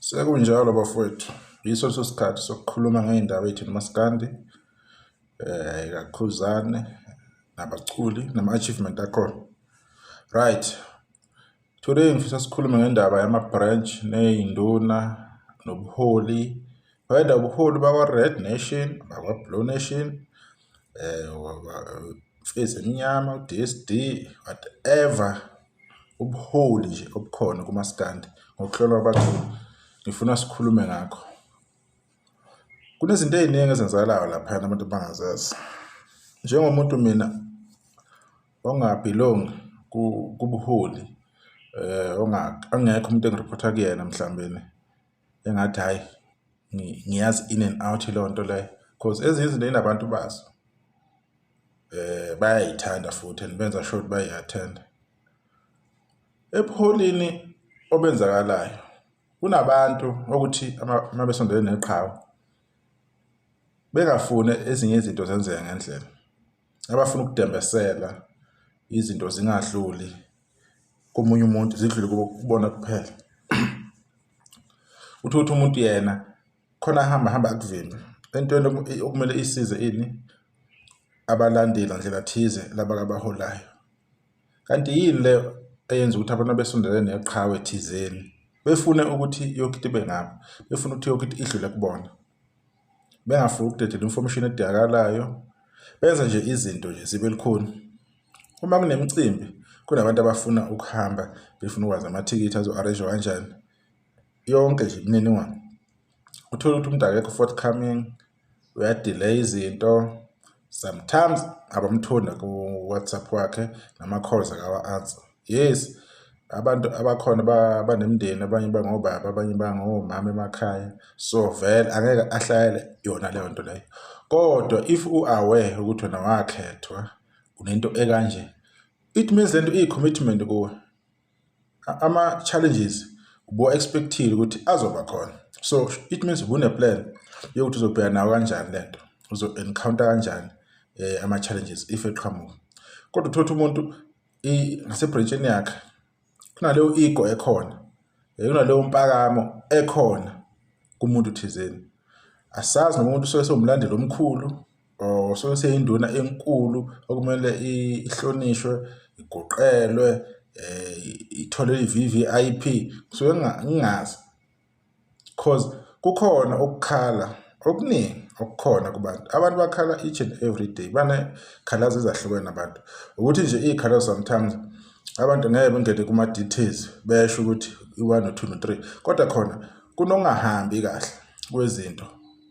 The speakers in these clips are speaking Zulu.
Sekunjalo bafowethu, yiso leso sikhathi sokukhuluma ngey'ndaba ey'thinta umaskandi, kaKhuzani nabaculi nama-achievement akhona. Right, today ngifisa sikhulume ngendaba yama-branch ney'nduna nobuholi, whether ubuholi bakwa-Red Nation, bakwa-Blue Nation, Mfezi Emnyama, u-D_S_D, whatever, ubuholi nje obukhona kumaskandi ngokuhlolwa kwabaculi, ngifuna sikhulume ngakho. Kunezinto ey'ningi ezenzakalayo laphayana abantu abangazazi. Njengomuntu mina ongabhilongi kubuholi ongekho umuntu engiriphotha kuyena mhlawumbeni engathi hhayi ngiyazi in and out leyo nto leyo cause ezinye izinto y'nabantu bazo bayay'thanda futhi and benza sure ukuthi bayayi-attend-a. Ebuholini obenzakalayo kunabantu okuthi uma besondelene neqhawe bengafuni ezinye izinto zenzeke ngendlela, abafuna ukudembesela izinto zingadluli komunye umuntu zidlule kubona kuphela. Uthole ukuthi umuntu yena khona ahamba hamba akuvimbe entweni okumele isize ini abalandeli ngandlela thize laba abaholayo. Kanti yini le eyenza ukuthi abantu abesondelene neqhawe thizeni befune ukuthi yonke into ibe ngabo, befune ukuthi yonke into idlule kubona, bengafuni ukudedela information edingakalayo, benze nje izinto nje zibe lukhuni. Uma kunemicimbi kunabantu abafuna ukuhamba befuna ukwazi amathikithi azo-arrange-wa kanjani, yonke nje imininingwane. Uthole ukuthi umuntu akekho forthcoming, uya-delay izinto, sometimes abamtholi naku-WhatsApp wakhe nama-calls akawa-answer. Yes, abantu abakhona banemindeni abanye bangobaba abanye bangomama emakhaya, so vele angeke ahlayele yona leyo nto leyo. Kodwa if u-aware ukuthi wena wakhethwa unento ekanje, it means lento iyi-commitment kuwe. Ama-challenges ubuwa-expect-ile ukuthi azoba khona, so it means ubune-plan yokuthi uzobhekana nawo kanjani lento, uzo-encounter kanjani ama-challenges if eqhamuka. Kodwa uthole ukuthi umuntu ngase-branch-ini yakhe kunaleyo ego ekhona, kunaleyo mpakamo ekhona kumuntu thizeni. Asazi noma umuntu usuke esewumlandeli omkhulu or usuke eseyinduna enkulu okumele ihlonishwe, iguqelwe, ithole i-V_V_I_P, ngisuke ngingazi cause kukhona ukukhala okuningi okukhona kubantu. Abantu bakhala each and every day, baney'khalazo ezahlukene abantu. Ukuthi nje iy'khalazo sometimes abantu ngeke bengene kuma-details besho ukuthi i-one no-two no-three, kodwa khona kunokungahambi kahle kwezinto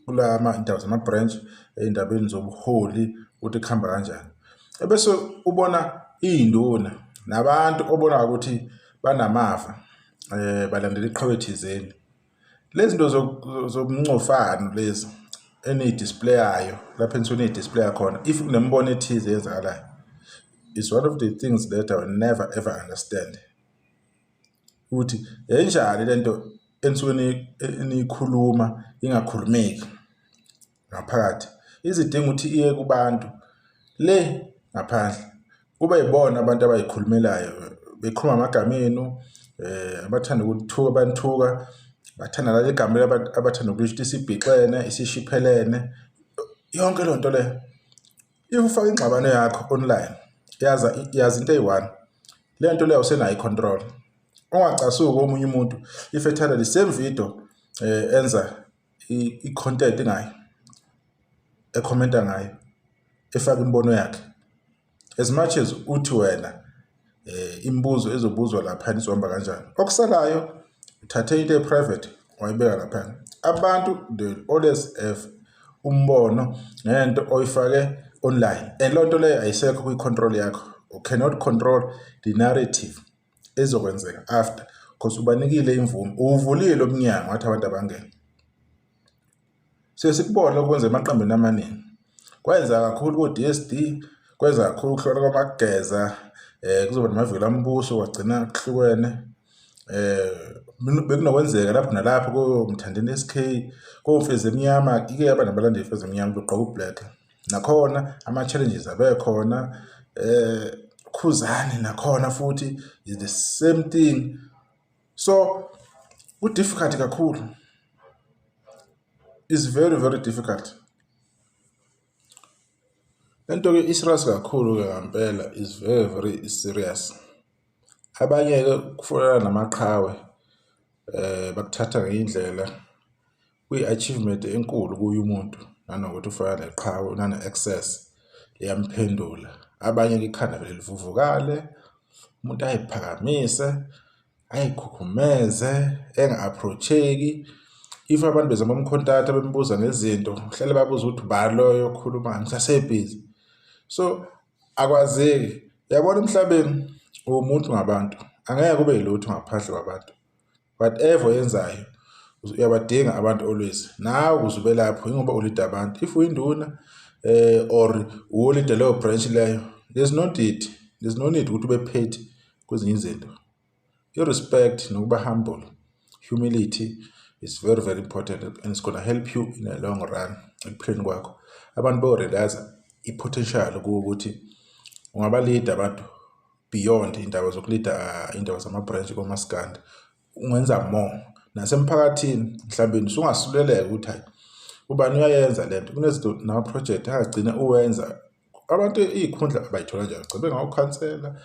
kulama indaba zama-branch, ey'ndabeni zobuholi ukuthi kuhamba kanjani. Ebese ubona iy'nduna nabantu obona ukuthi banamava balandela iqhawe thizeni. Lezi zinto zomncofano lezi eniyi-display-ayo lapho enisuke niyi-display-a khona if kunemibono ethize eyenzakalayo is one of the things that I will never ever understand. Ukuthi enjani lento enisuke niyikhuluma ingakhulumeki ngaphakathi, izidinga ukuthi iye kubantu le ngaphandle kube yibona abantu abay'khulumelayo bekhuluma amagama enu abathanda ukuthuka banithuka, bathanda leli gama abathanda ukulisho ukuthi isibhixene, isishiphelene, yonke leyo nto leyo. If ufaka ingxabano yakho online yazi yazi into eyi-one, le nto leyo awusenayo i-control. Ungacasuki omunye umuntu if ethanda the same video enza i-content ngayo, ekhomenta ngayo, efaka imibono yakhe. As much as uthi wena imibuzo ezobuzwa laphayana izohamba kanjani, okusalayo uthathe into e-private wayibeka laphayana. Abantu they always have umbono ngento oyifake online and leyo nto leyo ayisekho kwi-control yakho. You cannot control the narrative ezokwenzeka after cause ubanikile imvume, uwuvulile umnyango wathi abantu abangene. Siye sikubone lokhu kwenzeka emaqembini amaningi. Kwenzeka kakhulu ko-D_S_D, kwenzeka kakhulu ukuhlolwa kwamageza, kuzoba namaviki ombuso kwagcina kuhlukene. Bekunokwenzeka lapho nalapho koMthandeni S_K, koMfezi Emnyama, ike yaba nabalandeli iMfezi Emnyama begqoke u-black. Nakhona ama-challenges abekhona, Khuzani nakhona futhi is the same thing. So Ku-difficult kakhulu, is very very difficult. Le nto-ke i-serious kakhulu-ke ngampela, is very very serious. Abanye-ke kufonelana namaqhawe bakuthatha ngenye indlela, kuyi-achievement enkulu kuye umuntu nanokuthi ufana neqhawe unane-access liyamphendula. Abanye-ke ikhanda vele livuvukale, umuntu ayiphakamise, ayikhukhumeze, enga-approach-eki. If abantu bezama ukumkhontatha bembuza ngezinto, uhlale babuza ukuthi ubani loyo okhulumayo, ngisasebhizi. So akwazeki, uyabona emhlabeni uwumuntu ngabantu, angeke ube yilutho ngaphandle kwabantu. Whatever oyenzayo uyabadinga abantu always. Nawe ukuze ube lapho yingoba u-lead-a abantu. If uyinduna or uwu-lead-a leyo branch leyo, there's no need ukuthi ube petty kwezinye izinto. I-respect nokuba humble, humility is very very important and it's gonna help you in the long run ekuphileni kwakho. Abantu bayo-realise i-potential kuwe ukuthi ungaba-lead-a abantu beyond iy'ndaba zoku-lead-a iy'ndaba zama-branch komaskandi, ungenza more. Nasemphakathini mhlawumbe usungasuleleka ukuthi hhayi ubani uyayenza lento, kunezinto nama-project angagcina uwenza. Abantu iy'khundla abayithola kanjani, gcina bengawukhansela,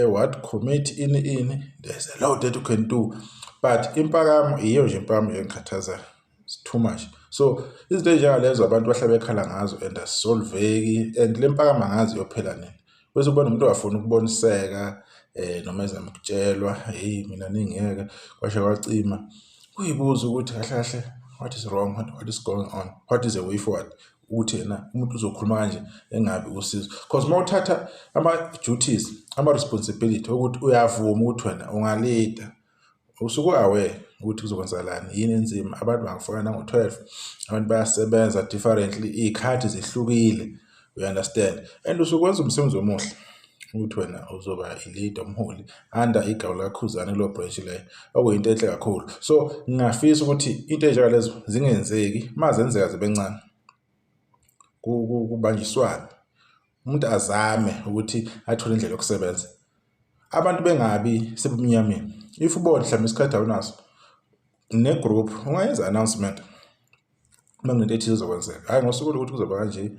ward committee ini ini, there's a lot that you can do. But impakamo iyo nje impakamo engikhathazayo, it's too much. So izinto ey'njengalezo abantu bahlale bekhala ngazo and azisolveki and le mpakamo angazi iyophela nini. Bese kuba nomuntu ongafuni ukuboniseka noma ezama ukutshelwa, hheyi mina ningiyeke kwasha kwacima. Uy'buze ukuthi kahle kahle what is wrong, what is going on, what is the way forward? Ukuthi yena umuntu uzokhuluma kanje engabi usizo. Cause uma uthatha ama-duties, ama-responsibility okuthi uyavuma ukuthi wena unga-lead-a, usuke u-aware ukuthi kuzokwenzakalani, yini enzima, abantu bangafaka nango-12, abantu bayasebenza differently, iy'khathi zihlukile, you understand? And usuke wenza umsebenzi omuhle ukuthi wena uzoba i-leader, umholi under igama likaKhuzani kuleyo branch leyo, okuyinto enhle kakhulu. So ngingafisa ukuthi into ey'njengalezo zingenzeki, uma zenzeka zibe ncane, kubanjiswane, umuntu azame ukuthi athole indlela yokusebenza. Abantu bengabi sebumnyameni. If ubona mhlawumbe isikhathi awunaso, ne-group ungayenza announcement uma kunento ethize ezokwenzeka. Hhayi ngosuku lokuthi kuzoba kanje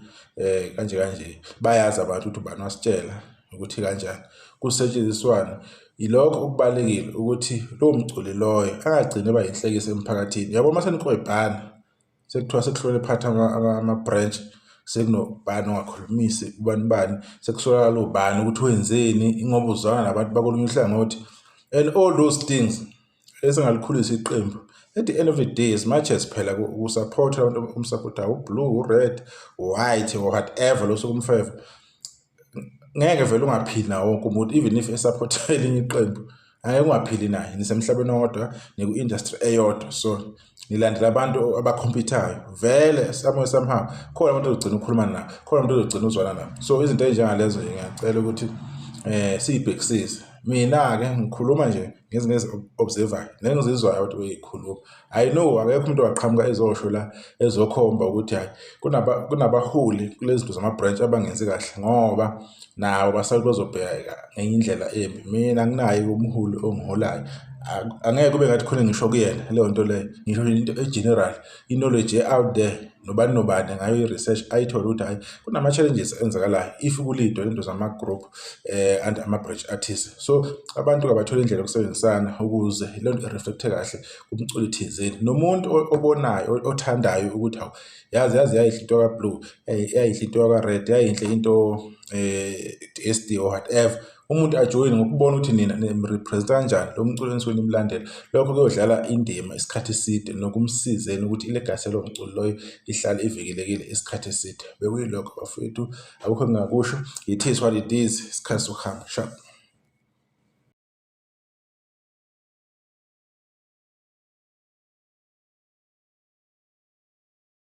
kanje kanje, bayazi abantu ukuthi ubani wasitshela ukuthi kanjani, kusetshenziswane. Ilokho okubalulekile ukuthi lowo mculi loyo angagcini eba yinhlekisa emphakathini. Uyabona uma seniklwebhana sekuthiwa sekuhlukene phakathi ama-branch, sekunobani ongakhulumisi ubani bani, sekusolakala ubani ukuthi wenzeni ingoba uzwana nabantu bakolunye uhlangothi and all those things esingalikhulisa iqembu. At the end of the day, as much as phela ku-support-a abantu um-support-ayo, u-blue, u-red, u-white or whatever lo osuke um-favour, ngeke vele ungaphili nawo wonke umuntu even if e-support-a elinye iqembu, angeke ungaphili naye, nisemhlabeni owodwa, niku-industry eyodwa, so nilandela abantu aba-compete-ayo. Vele somewhere somehow khona umuntu ozogcina ukhuluma nabo, khona umuntu ozogcina uzwana nabo. So izinto ey'njengalezo nje ngiyacela ukuthi siy'bhekisise. Mina-ke ngikhuluma nje ngezinto engizi-observe-ayo nengizizwayo abantu bey'khuluma. I know akekho umuntu owaqhamuka ezosho la ezokhomba ukuthi hhayi kunabaholi kulezi zinto zama-branch abangenzi kahle ngoba nabo basale bezobheka ngenye indlela embi. Mina anginaye umholi ongiholayo, angeke kube ngathi khona ngisho kuyena leyo nto leyo, ngisho into e-general, i-knowledge e-out there, nobani nobani ngayo i-research ayithole ukuthi hhayi kunama-challenges enzakalayo if ku-lead-wa lento zama-group and ama-branch athize. So abantu abathole indlela yokusebenzisana ukuze leyo nto i-reflect-e kahle kumculi thizeni. Nomuntu obonayo othandayo ukuthi hawu yazi yazi yayinhle into ka-blue, yayinhle into ka-red, yayinhle into S_D or whatever, umuntu ajoyine ngokubona ukuthi nina nim-represent-a kanjani lo mculo enisuke nimlandela. Lokho kuyodlala indima isikhathi eside nokumsizeni ukuthi i-legacy yalowo mculo loyo ihlale ivikelekile isikhathi eside. Bekuyilokho bafowethu, akukho engingakusho, it is what it is, isikhathi sokuhamba, sharp.